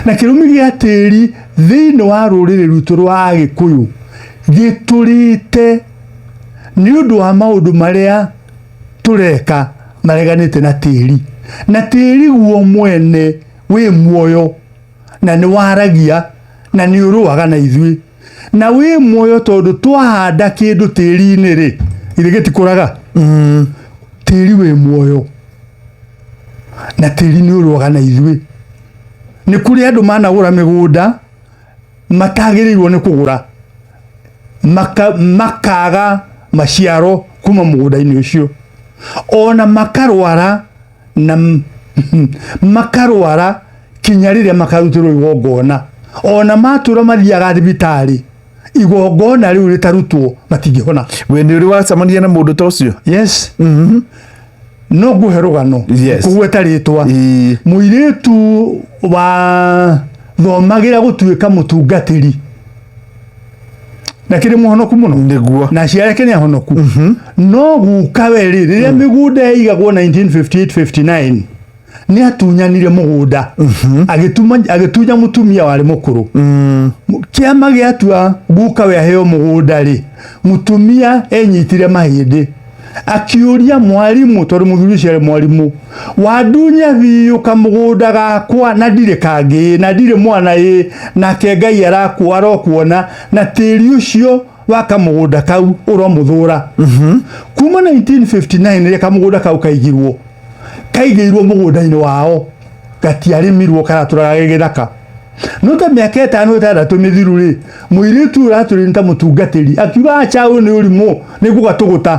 Na kĩrumi gĩa tĩri thĩinĩ wa rũrĩrĩ rwitũ rwa Agĩkũyũ gĩtũrĩte nĩ ũndũ wa maũndũ marĩa tũreka mareganĩte na tĩri. Na tĩri guo mwene wĩ muoyo na nĩ waragia na nĩ ũrũaga na ithuĩ. Na wĩ muoyo tondũ twahanda kĩndũ tĩri-inĩ rĩ, githĩ gĩtikũraga? Tĩri wĩ muoyo na tĩri nĩ ũrũaga na ithuĩ. Nĩ kũrĩ andũ managũra mĩgũnda matagĩrĩirwo nĩ kũgũra, makaga maciaro kuma mũgũnda-inĩ ũcio, ona makarwara na makarwara kinya rĩrĩa makarutĩrwo igongona. Ona matũra mathiaga thibitarĩ, igongona rĩu rĩtarutwo matingĩhona. We nĩ ũrĩ wacemania na mũndũ ta ũcio? Yes. No nguhe rũgano. Yes. Kũgweta rĩtwa. Mũirĩtu wa thomagĩra gũtuĩka mũtungatĩri na kĩrĩ mũhonoku mũno. Nĩguo. Na aciari ake nĩ ahonoku. No guka we rĩ, rĩrĩa mĩgũnda yaigagwo 1958-59 nĩ atunyanire mũgũnda, agĩtunya mũtumia warĩ mũkũrũ. Kĩama gĩatua guka we aheo mũgũnda rĩ, mũtumia enyitire mahĩndĩ akiũria mwarimũ, tondũ mũthuri ũcio arĩ mwarimũ, wandunya biũ kamũgũnda gakwa na ndirĩ kangĩ na ndirĩ mwana ĩ, nake Ngai arokuona na tĩri ũcio wa kamũgũnda kau ũromũthũra. Kuma 1959 rĩrĩa kamũgũnda kau kaigirwo, kaigĩirwo mũgũnda-inĩ wao, gatiarĩmirwo, karatũraga gĩgĩthaka. No ta mĩaka 5 6 mĩthiru rĩ, mũirĩtu ũyũ ũratũrĩ ta mũtungatĩri akiuga acha, ũyũ nĩ ũrimũ, nĩ ngũgatũgũta.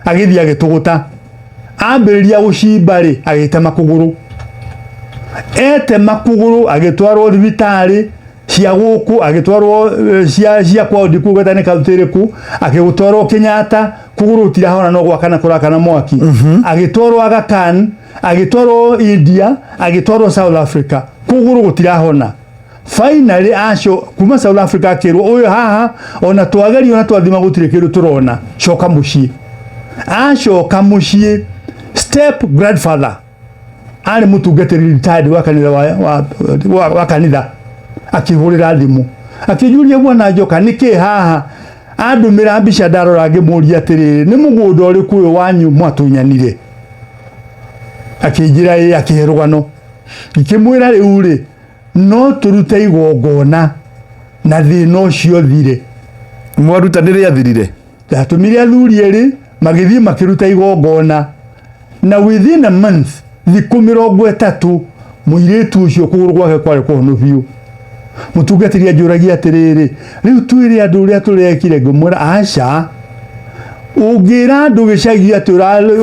Agĩthiĩ agĩtũgũta, ambĩrĩria gũcimba rĩ, agĩtema kũgũrũ. Etema kũgũrũ agĩtwarwo thibitarĩ cia gũkũ, agĩtwarwo cia kwao, ndikugweta nĩ kaunti ĩrĩkũ, akĩgũtwarwo Kenyatta, kũgũrũ gũtirahona no gwakana kũrakana mwaki. Agĩtwarwo Aga Khan, agĩtwarwo India, agĩtwarwo South Africa, kũgũrũ gũtirahona. Finally aco kuma South Africa akĩrwo ũyũ haha ona twageria ona twathima gũtirĩ kĩndũ tũrona, coka mũciĩ. Acoka mũciĩ, step grandfather arĩ mũtungatĩri retired wa kanitha wa kanitha akĩhũrĩra thimũ akĩnjũria, bwana Njoka, nĩkĩ haha? Andũmĩra mbica, ndarora ngĩmũria atĩrĩrĩ, nĩ mũgũnda ũrĩkũ ũyũ wanyu mwatunyanire? Akĩnjĩra ĩ, akĩhe rũgano. Ngĩkĩmwĩra rĩu rĩ, no tũrute igongona na thĩna ũcio thire. Mwaruta nĩ rĩathirire? Ndatũmire athuri erĩ magĩthiĩ makĩruta igongona, na within a month, thikũ 30, mũirĩtu ũcio kũgũrũ gwake kwarĩ kũhonu biũ. Mũtungatĩri anjũragia atĩrĩrĩ, rĩu twĩre andũ ũrĩa tũrekire? Ngĩmwĩra aca, ũngĩra andũ gĩcagi atĩ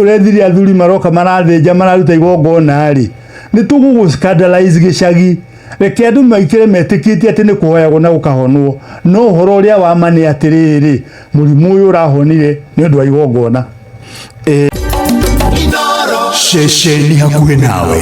ũrethire athuri maroka marathĩnja mararuta igongona rĩ, nĩ tũgũgũ scandalize gĩcagi. Reke andũ maikire metĩkĩtie atĩ nĩ kũhoyagwo na gũkahonwo, no ũhoro ũrĩa wa ma nĩ atĩrĩrĩ, mũrimũ ũyũ ũrahonire nĩ ũndũ wa igongona. Ceceni hakuhĩ nawe.